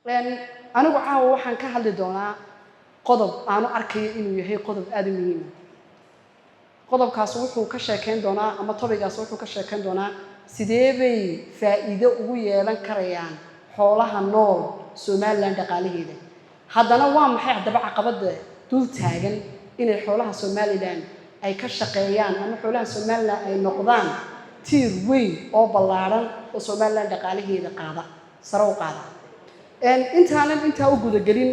Anigu caawa waxaan ka hadli doonaa qodob aanu arkayo inuu yahay qodob aada u muhiima. Qodobkaas wuxuu ka sheekeyn doonaa ama topic-gaas wuxuu ka sheekeyn doonaa sidee bay faa'iido ugu yeelan karayaan xoolaha nool Somaliland dhaqaalaheeda. Haddana waa maxay haddaba caqabadda dul taagan inay xoolaha Somaliland ay ka shaqeeyaan ama xoolaha Somaliland ay noqdaan tiir weyn oo ballaadhan oo Somaliland dhaqaalaheeda qaada, sare u qaada? Intaanan intaa u gudagelin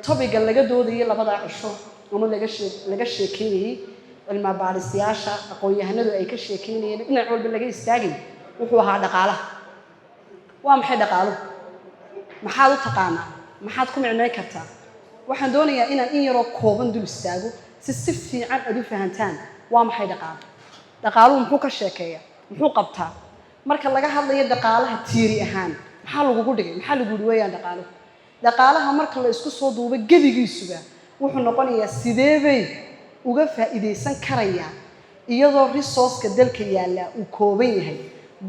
topic-ga laga doodayay labadaa cisho ama laga sheekeynayey, cilmi baadhisyaasha aqoon-yahanadu ay ka sheekeynayeen, dhinac walba laga istaagay, wuxuu ahaa dhaqaalaha. Waa maxay dhaqaaluhu? Maxaad u taqaanaa? Maxaad ku micnayn kartaa? Waxaan doonayaa inaan in yaroo kooban dul istaago si si fiican aad u fahantaan. Waa maxay dhaqaalo? Dhaqaaluhu muxuu ka sheekeeyaa? Muxuu qabtaa? Marka laga hadlayo dhaqaalaha theory ahaan, maxaa lagugu dhigay? Maxaa lagu yihi weeyaan dhaqaaluhu? Dhaqaalaha marka la isku soo duubo gebigiisuba wuxuu noqonayaa sidee bay uga faa'iidaysan karayaan iyadoo resource-ka dalka yaallaa uu kooban yahay,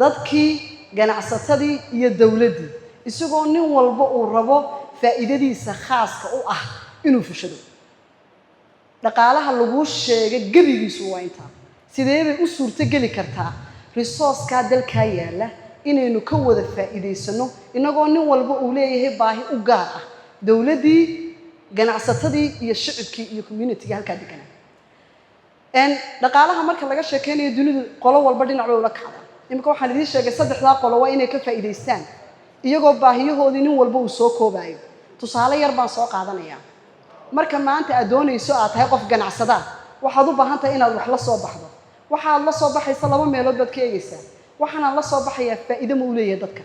dadkii, ganacsatadii iyo dowladdii, isagoo nin walba uu rabo faa'iidadiisa khaaska u ah inuu fushado. Dhaqaalaha laguu sheega gebigiisu waa intaa: sidee bay u suurtogeli kartaa resource-kaa dalkaa yaalla inaynu ka wada faa'iidaysano, innagoo nin walba uu leeyahay baahi u gaar ah, dowladdii, ganacsatadii iyo shicibkii iyo community-ga halkaa deganaa? Dhaqaalaha marka laga sheekeynayo, dunidu qolo walba dhinac bay ula kacdaa. Imika waxaan idiin sheegay saddexdaa qolo waa inay ka faa'iidaystaan iyagoo baahiyahoodii nin walba uu soo koobayo. Tusaale yar baan soo qaadanayaa. Marka maanta aad doonayso aad tahay qof ganacsadaa, waxaad u baahan tahay inaad wax la soo baxdo. Waxaad la soo baxaysa laba meelood baad ka eegaysaa. Waxaanaan la soo baxayaa faa'iido ma u leeyahay dadka?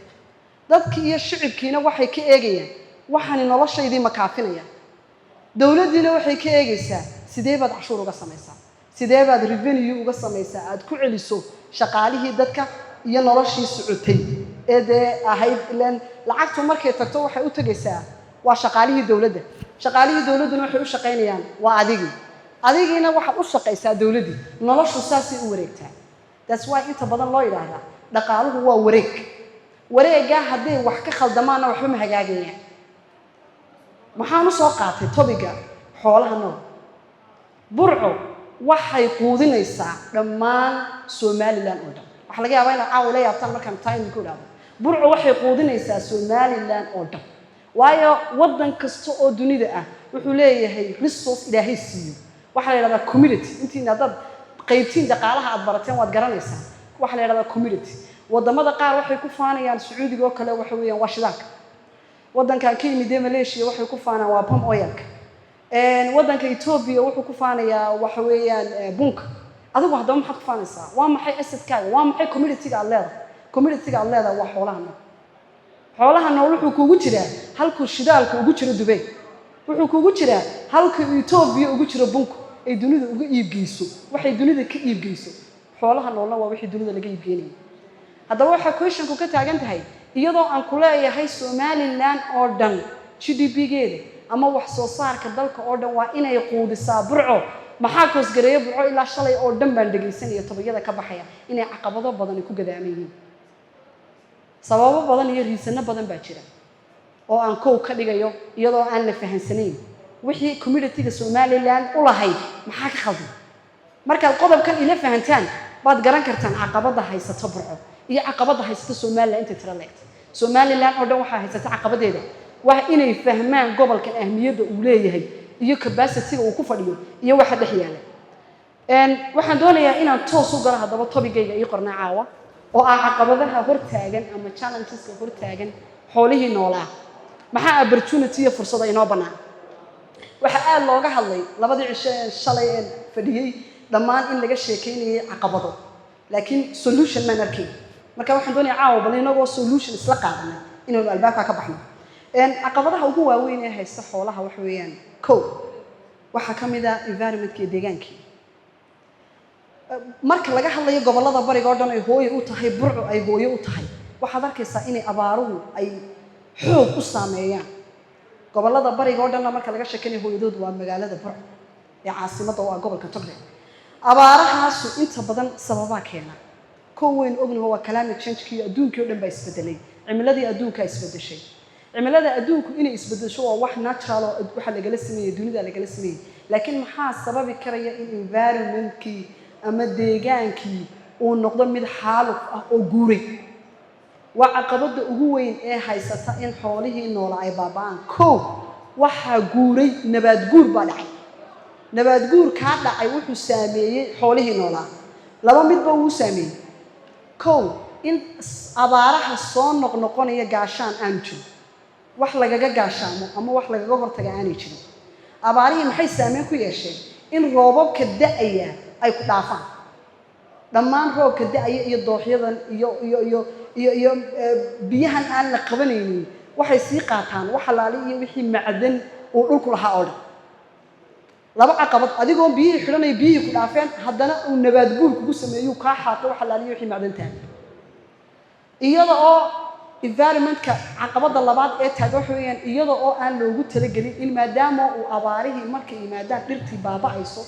Dadkii iyo shicibkiina waxay ka eegayaan waxaani noloshaydii ma kaafinaya. Dowladdiina waxay ka eegaysaa sidee baad cashuur uga samaysaa, sidee baad revenue uga samaysaa aad ku celiso shaqaalihii dadka iyo noloshii socotay ee dee ahayd. Ilaan lacagtu markay tagto waxay u tegaysaa waa shaqaalihii dowladda, shaqaalihii dowladduna waxay u shaqaynayaan waa adigii, adigiina waxaad u shaqaysaa dowladdii. Noloshu saasay u wareegtaa. That's why inta badan loo yidhaahdaa dhaqaaluhu waa wareeg. Wareeggaa hadday wax ka khaldamaanna waxba ma hagaagayaan. Maxaan u soo qaatay topic-ga xoolaha nool? Burco waxay quudinaysaa dhammaan Somaliland oo dhan. Waxaa laga yaabaa inaad caawa ila yaabtaan markaan taa idinku idhaahdo. Burco waxay quudinaysaa Somaliland oo dhan, waayo waddan kasta oo dunida ah wuxuu leeyahay resource Ilaahay siiyo. Waxaa la yidhahdaa commodity. Intiina haddaad qaybtiin dhaqaalaha aad barateen, waad garanaysaa waxaa la yidhahdaa commodity. Waddamada qaar waxay ku faanayaan, Sacuudiga oo kale, waxa weeyaan waa shidaalka. Waddankan ka yimid ee Malaysia waxay ku faanaan waa palm oil-ka. Waddanka Ethiopia wuxuu ku faanayaa waxa weeyaan bunka. Adigu haddaba maxaad ku faanaysaa? Waa maxay asset-kaaga? Waa maxay commodity-ga aad leedahay? Commodity-ga aad leedahay waa xoolaha nool. Xoolaha nool wuxuu kuugu jiraa halkuu shidaalka ugu jiro Dubay, wuxuu kuugu jiraa halka Ethiopia ugu jiro bunku ay dunida uga iibgeyso, waxay dunida ka iibgeyso. Xoolaha noolna waa wixii dunida laga iibgeynaya. Haddaba waxaa question-ku ka taagan tahay, iyadoo aan ku leeyahay Somaliland oo dhan GDP-geeda ama wax soo saarka dalka oo dhan waa inay quudisaa Burco, maxaa koosgareeya Burco? Ilaa shalay oo dhan baan dhegaysanaya topic-yada ka baxaya inay caqabado badani ku gadaaman yihiin. Sababo badan iyo reason-no badan baa jira oo aan kow ka dhigayo iyadoo aan la fahansanayn wixii community-ga Somaliland u lahayd. Maxaa ka khaldan? Markaad qodobkan ila fahantaan baad garan kartaan caqabadda haysato Burco iyo caqabadda haysata Somaliland intay tiro leegtay. Somaliland oo dhan waxaa haysata caqabadeeda waa inay fahmaan gobolkan ahmiyadda uu leeyahay iyo capacity-ga uu ku fadhiyo iyo waxa dhex yaala. Waxaan doonayaa inaan toos u galo haddaba topic-gayga ii qornaa caawa, oo ah caqabadaha hortaagan ama challenges-ka hortaagan xoolihii noolaa. Maxaa opportunity iyo fursado inoo bannaan? Waxaa aada looga hadlay labadii cisho ee shalay een fadhiyey dhammaan in laga sheekeynayay caqabado, laakiin solution maan arkayn. Marka waxaan doonayaa caawa bal inagoo solution isla qaadanay inaynu albaabkaa ka baxno. Caqabadaha ugu waaweyn ee haysta xoolaha waxa weeyaan, kow, waxaa ka mid ah environment-ka iyo deegaankii. Marka laga hadlayo gobollada bariga oo dhan ay hooyo u tahay Burco, ay hooyo u tahay, waxaad arkaysaa inay abaaruhu ay xoog u saameeyaan gobollada bariga oo dhanna. Marka laga sheekanayo, hooyadood waa magaalada Burco ee caasimadda oo ah gobolka Togdheer. Abaarahaasu inta badan sababaa keena. Kow, waynu ognaho, waa climate change-kii. Adduunkii o dhan baa isbedelay, cimiladii adduunkaa isbedeshay. Cimilada adduunku inay isbedesho waa wax natural oo waxa lagala sameeyey, dunida lagala sameeyey. Laakiin maxaa sababi karaya in environmentkii ama deegaankii uu noqdo mid xaaluf ah oo guuray? Waa caqabadda ugu weyn ee haysata in xoolihii noola ay baaba'aan. Kow, waxaa guuray, nabaad guur baa dhacay. Nabaad guur kaa dhacay wuxuu saameeyey xoolihii noolaa. Laba midba wuu saameeyey. Kow, in abaaraha soo noqnoqonaya gaashaan aanu jirin, wax lagaga gaashaamo ama wax lagaga hortaga aanay jirin. Abaarihii maxay saameyn ku yeesheen? In roobabka da'aya ay ku dhaafaan dhammaan roobka da'aya iyo dooxyadan iyo biyahan aan la qabanaynin. Waxay sii qaataan wax alaali iyo wixii macdan uu dhulku lahaa oo dhan. Laba caqabad: adigoo biyihii xidhanaya, biyihii ku dhaafeen, haddana uu nabaad guur kugu sameeyuu kaa xaaqo wax alaaliyo wixii macdantaada. Iyada oo environmentka caqabadda labaad ee taaga waxa weeyaan, iyada oo aan loogu talagelin in maadaama uu abaarihii markay yimaadaan dhirtii baaba'ayso,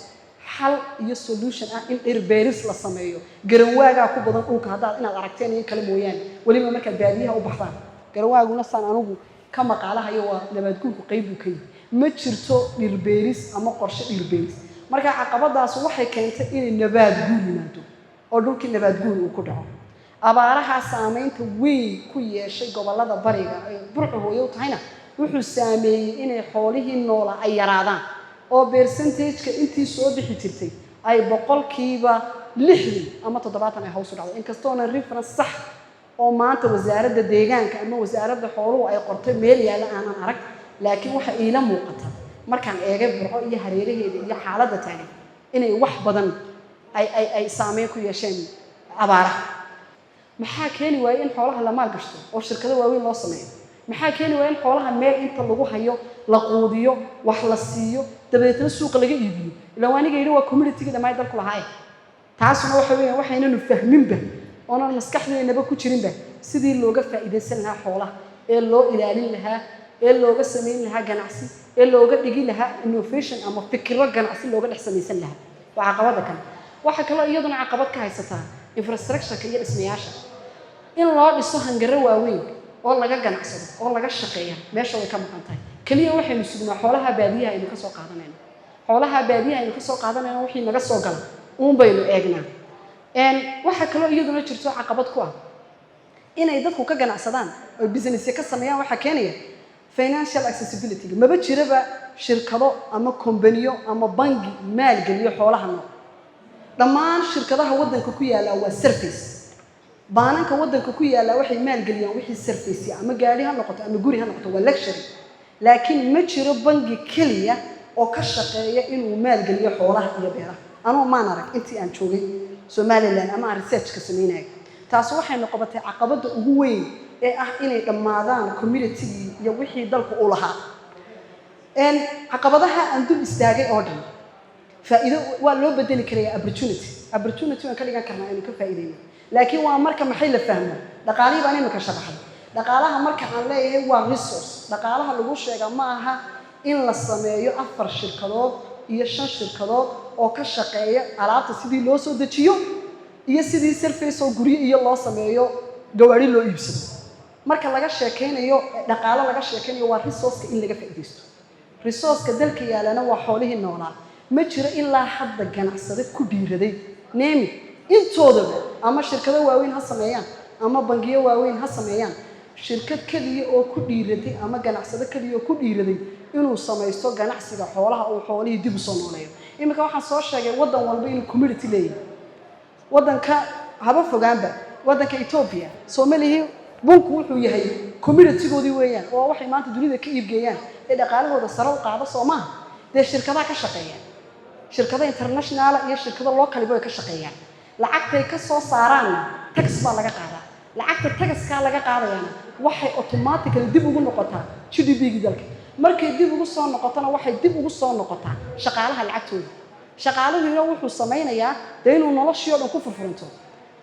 xal iyo solution ah in dhir beeris la sameeyo. Garanwaagaa ku badan dhulka, haddaad inaad aragteen iyo kale mooyaane, weliba markaad baadiyaha u baxdaan. Garanwaaguna saan anigu ka maqaalahayo waa nabaadguurku qayb buu ka yihi. Ma jirto dhir beeris ama qorshe dhir beeris. Marka caqabadaas waxay keentay inay nabaad guur yimaado oo dhulkii nabaad guur uu ku dhaco. Abaaraha saameynta weyn ku yeeshay gobollada bariga ay Burco hooyo u tahayna wuxuu saameeyey inay xoolihii noola ay yaraadaan, oo percentage-ka intii soo bixi jirtay ay 60% ama 70% ay hoos u dhacdo, inkastoona reference sax oo maanta wasaaradda deegaanka ama wasaaradda xooluhu ay qortay meel yaalla aanan arag. Laakiin waxa iila muuqata markaan eegay Burco iyo hareeraheeda iyo xaaladda taagan inay wax badan ay saameyn ku yeesheen abaaraha. Maxaa keeni waaya in xoolaha la maal gashto oo shirkado waaweyn loo sameeyo? Maxaa keeni waaya in xoolaha meel inta lagu hayo la quudiyo, wax la siiyo, dabadeetna suuqa laga iibiyo? Ilaa aniga yidhi waa commodity-gii dhammaay dalku lahaaye. Taasuna waxa weeyaan waxaynanu fahminba oonan maskaxdeennaba ku jirinba sidii looga faa'iidaysan lahaa xoolaha, ee loo ilaalin lahaa, ee looga samayn lahaa ganacsi, ee looga dhigi lahaa innovation ama fikiro ganacsi looga dhex samaysan lahaa. Waa caqabada kale. Waxaa kaloo iyaduna caqabad ka haysataa infrastructure-ka iyo dhismayaasha. In loo dhiso hangaro waaweyn oo laga ganacsado oo laga shaqeeya meesha way ka maqan tahay. Keliya waxaynu sugnaa xoolaha baadiyaha aynu ka soo qaadanayno. Xoolaha baadiyaha aynu ka soo qaadanayno wixii naga soo gala uun baynu eegnaa. Waxaa kaloo iyaduna jirto caqabad ku ah inay dadku ka ganacsadaan oo businessya ka sameeyaan. Waxaa keenaya financial accessibility. Maba jiraba shirkado ama kombaniyo ama bangi maalgeliyo xoolaha nool. Dhammaan shirkadaha waddanka ku yaalla waa service. Baananka waddanka ku yaalla waxay maalgeliyaan wixii service, ama gaadhi ha noqoto ama guri ha noqoto, waa luxury. Laakiin ma jiro bangi keliya oo ka shaqeeya inuu maalgeliyo xoolaha iyo beeraha. Anugu maan arag intii aan joogay Somaliland ama aan researchka samaynayo. Taasi waxay noqotay caqabadda ugu weyn ee ah inay dhammaadaan commodity-gii iyo wixii dalku u lahaa. Caqabadaha aan dul istaagay oo dhan faa'iido waa loo bedeli karayaa opportunity. Opportunity waan ka dhigan karnaa aynu ka faa'iideyno, laakiin waa marka maxay la fahmo. Dhaqaalihii baan imika sharaxay. Dhaqaalaha marka aan leeyahay waa resource. Dhaqaalaha lagu sheegaa ma aha in la sameeyo afar shirkadood iyo shan shirkadood oo ka shaqeeya alaabta sidii loo soo dejiyo iyo sidii service oo guryo iyo loo sameeyo, gawaari loo iibsado. Marka laga sheekaynayo dhaqaalo, laga sheekaynayo waa resourceka in laga faa'iidaysto. Resourceka dalka yaalana waa xoolihii noolaa. Ma jiro ilaa hadda ganacsade ku dhiiraday neemi intoodaba, ama shirkado waaweyn ha sameeyaan ama bangiyo waaweyn ha sameeyaan, shirkad keliya oo ku dhiiratay ama ganacsado keliya oo ku dhiiraday inuu samaysto ganacsiga xoolaha uu xoolihii dib u soo nooleeyo. Iminka waxaan soo sheegay waddan walba inuu commodity leeyahay. Waddanka haba fogaanba, waddanka Ethiopia, Soomaalihii bunku wuxuu yahay commodity-goodii weeyaan, oo waxay maanta dunida ka iibgeeyaan ee dhaqaalahooda sare u qaado. Soo maaha? Dee shirkadaha ka shaqeeya, shirkado international iyo shirkado localiba way ka shaqeeyaan. Lacagtay ka soo saaraanna tax baa laga qaadaa. Lacagta taxkaa laga qaadayaana waxay automatically dib ugu noqotaa GDP-gii dalka. Markay dib ugu soo noqotona, waxay dib ugu soo noqotaa shaqaalaha lacagtooda. Shaqaaluhuna wuxuu samaynayaa dee inuu noloshii oo dhan ku furfuranto.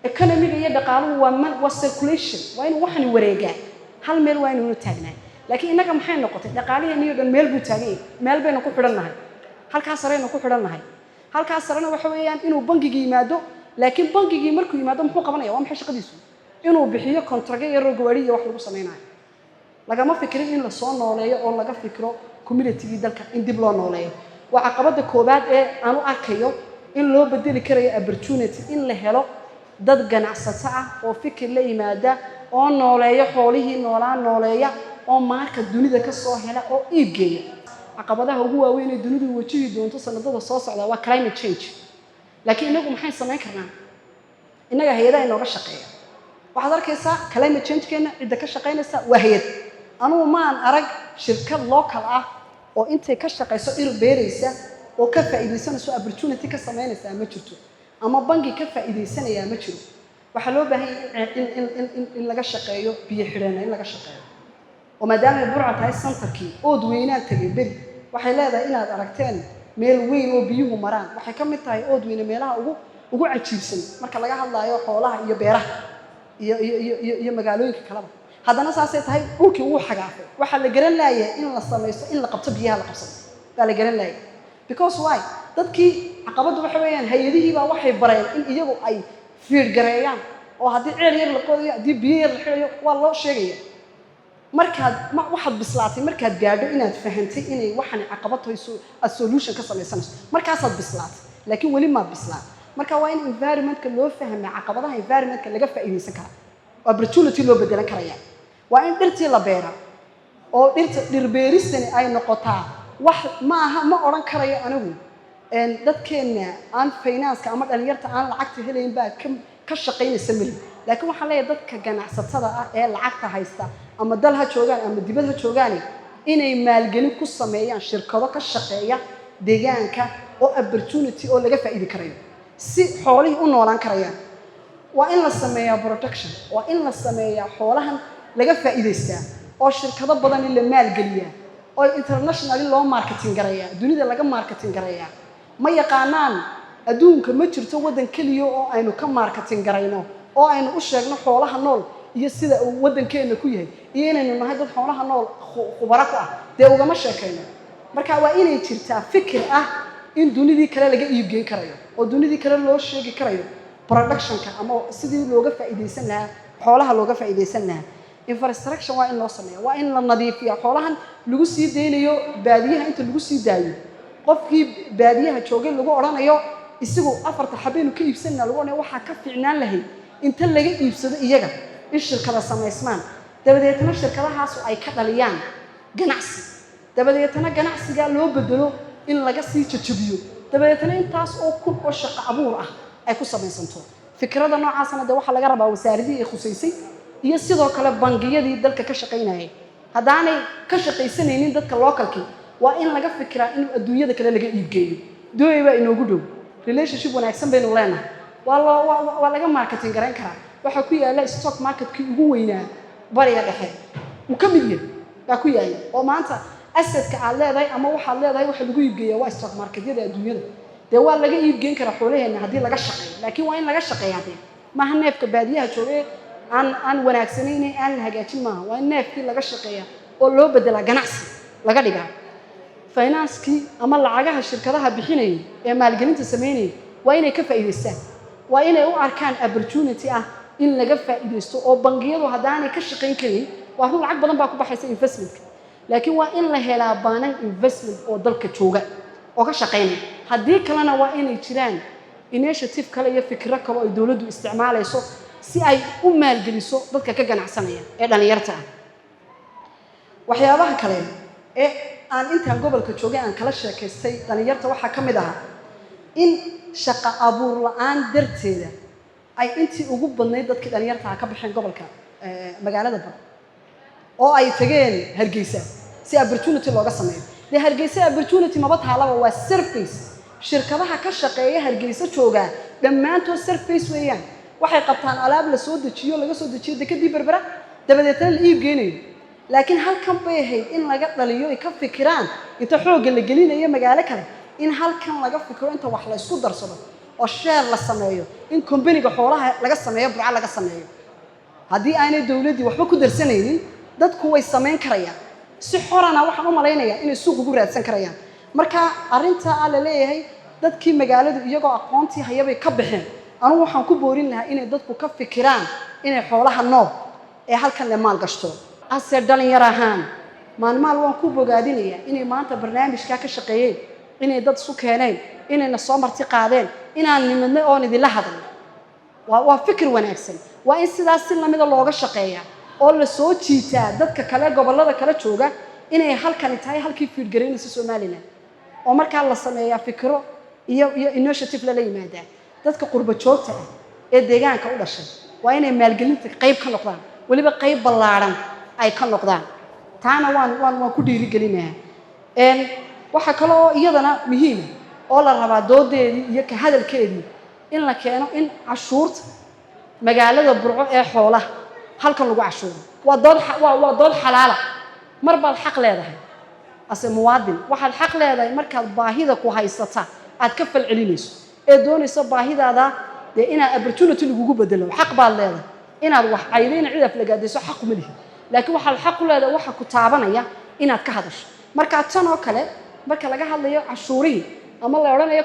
Economiga iyo dhaqaaluhu waa man, waa circulation, waa inuu waxani wareegaa, hal meel waa inuunu taagnaa. Laakiin innaga maxay noqotay? Dhaqaaliheennii o dhan meel buu taagan yahay, meel baynu ku xidhan nahay, halkaas sareynu ku xidhan nahay. Halkaas sarena waxa weeyaan inuu bangigii yimaado. Laakiin bangigii markuu yimaado muxuu qabanaya? Waa maxay shaqadiisu? Inuu bixiyo contractyo yaroo gawaari iyo wax lagu samaynayo. Lagama fikirin in lasoo nooleeyo oo laga fikiro communitygii dalka in dib loo nooleeyo. Waa caqabadda koowaad ee aan u arkayo in loo bedeli karayo opportunity, in la helo dad ganacsato ah oo fikir la yimaada oo nooleeya xoolihii noolaa, nooleeya oo marka dunida ka soo hela oo iib geeya. Caqabadaha ugu waaweyn ee dunidu wajihi doonto sanadada soo socda waa climate change. Laakiin inagu maxay samayn karnaa? Innaga hay-adaha inooga shaqeeya. Waxaad arkaysaa climate change-keena cidda ka shaqaynaysa waa hay-ad. Anugu maan arag shirkad local ah oo intay ka shaqayso dhir beeraysa oo ka faa'iidaysanayso, opportunity ka samaynaysaa ma jirto, ama bangi ka faa'iidaysanayaa ma jiro. Waxaa loo baahan yahay in laga shaqeeyo biyo xidheena, in laga shaqeeyo oo maadaama ay Burca tahay centerkii. Ood weynaan tegay beri, waxay leedahay inaad aragteen meel weyn oo biyuhu maraan. Waxay ka mid tahay ood weyne meelaha ugu cajiibsan marka laga hadlaayo xoolaha iyo beeraha iyo magaalooyinka kaleba. Haddana saasay tahay, dhulkii wuu xagaafay. Waxaa la garan laayahay in la samaysto, in la qabto biyaha la qabsado baa la garan laayay. Because why? Dadkii caqabaddu waxa weeyaan hay-adihii baa waxay bareen in iyagu ay feed gareeyaan, oo haddii ceel yar la qodayo, haddii biyo yar la xidhayo, waa loo sheegaya. Markaad ma waxaad bislaatay markaad gaadho inaad fahantay inay waxani caqabad tahay, aad solution ka samaysanayso, markaasaad bislaatay. Laakiin weli maad bislaat. Marka waa in environmentka loo fahmaa, caqabadaha environmentka laga faa'iidaysan karaa, opportunity loo bedelan karaya. Waa in dhirtii la beeraa oo dhirta dhirbeeristani ay noqotaa wax ma aha. Ma odhan karayo anigu dadkeenna aan finance-ka ama dhalinyarta aan lacagta helayn baa ka shaqaynaysa meli. Laakiin waxaan leeyahay dadka ganacsatada ah ee lacagta haysta, ama dal ha joogaan ama dibad ha joogaane, inay maalgelin ku sameeyaan shirkado ka shaqeeya deegaanka oo opportunity oo laga faa'iidi karayo si xoolihii u noolaan karayaan. Waa in la sameeyaa production, waa in la sameeyaa xoolahan laga faa'iidaystaa oo shirkado badan in la maalgeliyaa oo internationally loo marketing garayaa, dunida laga marketing garayaa. Ma yaqaanaan adduunka, ma jirto waddan keliya oo aynu ka marketing garayno oo aynu u sheegno xoolaha nool iyo sida uu waddankeenna ku yahay iyo inaynu nahay dad xoolaha nool khubaro ku ah. Dee ugama sheekayno. Marka waa inay jirtaa fikir ah in dunidii kale laga iibgeyn karayo oo dunidii kale loo sheegi karayo productionka ama sidii looga faa'iidaysan lahaa xoolaha, looga faa'iidaysan lahaa. Infrastructure waa in loo sameeya, waa in la nadiifiya xoolahan lagu sii daynayo baadiyaha. Inta lagu sii daayo, qofkii baadiyaha joogay lagu odhanayo isagu afarta xabaynu ka iibsanna lagu odhanayo, waxaa ka fiicnaan lahayd inta laga iibsado iyaga in shirkada samaysmaan, dabadeetna shirkadahaasu ay ka dhaliyaan ganacsi, dabadeetna ganacsigaa loo bedelo in laga sii jajabiyo, dabadeetna intaas oo kun oo shaqo abuur ah ay ku samaysanto. Fikrada noocaasna dee waxaa laga rabaa wasaaradihii ay khusaysay iyo sidoo kale bangiyadii dalka ka shaqaynayay. Haddaanay ka shaqaysanaynin dadka localkii, waa in laga fikiraa in adduunyada kale laga iibgeeyo. Dooy baa inoogu dhow, relationship wanaagsan baynu leenahay, waa loo waa laga marketing garayn karaa. Waxaa ku yaalla stock marketkii ugu weynaa Bariga Dhexe uu ka mid yahay baa ku yaalla, oo maanta assetka aad leedahay ama waxaad leedahay waxa lagu iibgeeyaa waa stock marketyada adduunyada. Dee waa laga iibgeyn karaa xoolaheenna haddii laga shaqeeyo, laakiin waa in laga shaqeeyaa. Dee maaha neefka baadiyaha jooge aan wanaagsanayn, aan la hagaajin maaha. Waa in neefkii laga shaqeeyaa oo loo bedelaa ganacsi laga dhigaa. Finance-kii ama lacagaha shirkadaha bixinayay ee maalgelinta samaynayay waa inay ka faa'iidaystaan, waa inay u arkaan opportunity ah in laga faa'iidaysto. Oo bangiyadu haddaanay ka shaqayn karin, waa run, lacag badan baa ku baxaysa investmentka, laakiin waa in la helaa baanan investment oo dalka jooga oo ka shaqaynaya. Haddii kalena waa inay jiraan initiative kale iyo fikro kale oo ay dowladdu isticmaalayso si ay u maalgeliso dadka ka ganacsanaya ee dhallinyarta ah. Waxyaabaha kale ee aan intaan gobolka joogay aan kala sheekaystay dhallinyarta waxaa ka mid ahaa in shaqo abuur la-aan darteeda ay intii ugu badnayd dadkii dhallinyarta ah ka baxeen gobolka, magaalada Bar, oo ay tageen Hargeysa si opportunity looga sameeyo. Dee Hargeysa opportunity maba taalaba, waa service. Shirkadaha ka shaqeeya Hargeysa joogaa dhammaantood service weeyaan. Waxay qabtaan alaab la soo dejiyo, laga soo dejiyo dekadii Berbera, dabadeetna la iib geynayo. Laakiin halkan bay ahayd in laga dhaliyo, ay ka fikiraan inta xoogga la gelinayo magaalo kale, in halkan laga fikiro, inta wax la isku darsado oo share la sameeyo, in companyga xoolaha laga sameeyo Burco laga sameeyo. Haddii aanay dowladdii waxba ku darsanaynin, dadku way samayn karayaan si xorana. Waxaan u malaynayaa inay suuq ugu raadsan karayaan. Marka arrinta a la leeyahay dadkii magaaladu iyagoo aqoontii hayabay ka baxeen, anugu waxaan ku boorin lahaa inay dadku ka fikiraan inay xoolaha nool ee halkan le maal gashto. Ase dhalinyar ahaan, Maalmaal waan ku bogaadinayaa inay maanta barnaamijkaa ka shaqeeyeen, inay dad isu keeneen, inayna soo marti qaadeen, inaan nimidnay oon idinla hadalno. Waa fikir wanaagsan. Waa in sidaas si lamida looga shaqeeyaa oo la soo jiitaa dadka kale, gobollada kale jooga, inay halkani tahay halkii fiidgaraynaysa Somaliland, oo markaa la sameeyaa fikro iyo initiative lala yimaadaa. Dadka qurbo joogta ah ee deegaanka u dhashay waa inay maalgelinta qayb ka noqdaan, weliba qayb ballaadhan ay ka noqdaan. Taana waan ku dhiirigelinayaa. Waxaa kaloo iyadana muhiima oo la rabaa doodeedii iyo ka hadalkeedii in la keeno in cashuurta magaalada Burco ee xoolaha halkan lagu cashuuro. Waa dood xalaala. Mar baad xaq leedahay ase muwaadin, waxaad xaq leedahay markaad baahida ku haysata aad ka falcelinayso ee doonayso baahidaada dee inaad opportunity lagugu bedelo. Xaq baad leedahay inaad wax caydo, inaad cid aflagaadayso xaq uma lihi, laakiin waxaad xaq u leedahay waxa ku taabanaya inaad ka hadasho. Marka tan oo kale, marka laga hadlayo cashuurihii ama la odhanayo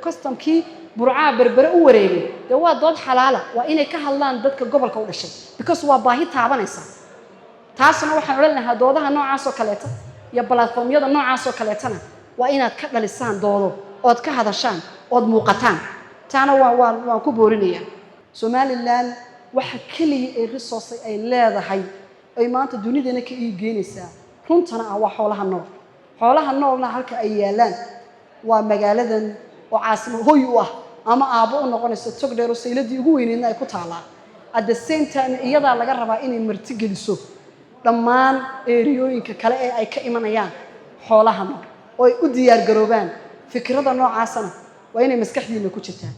customkii Burcaa Berbere u wareegay, dee waa dood xalaala. Waa inay ka hadlaan dadka gobolka u dhashay, because waa baahi taabanaysa. Taasna waxaan odhan lahaa, doodaha noocaas oo kaleeta iyo platformyada noocaas oo kaleetana waa inaad ka dhalisaan doodo ood ka hadashaan ood muuqataan. Taana waan ku boorinayaa. Somaliland waxa keliya ee resource ay leedahay ay maanta dunidana ka iibgeynaysaa, runtana ah, waa xoolaha nool. Xoolaha noolna halka ay yaalaan waa magaaladan oo caasimo hoy u ah ama aabbo u noqonayso Togdheer, oo sayladii ugu weyneydna ay ku taalaa. At the same time, iyadaa laga rabaa inay martigeliso dhammaan eeriyooyinka kale ee ay ka imanayaan xoolaha nool oo ay u diyaar garoobaan. Fikrada noocaasana waa inay maskaxdiina ku jirtaan.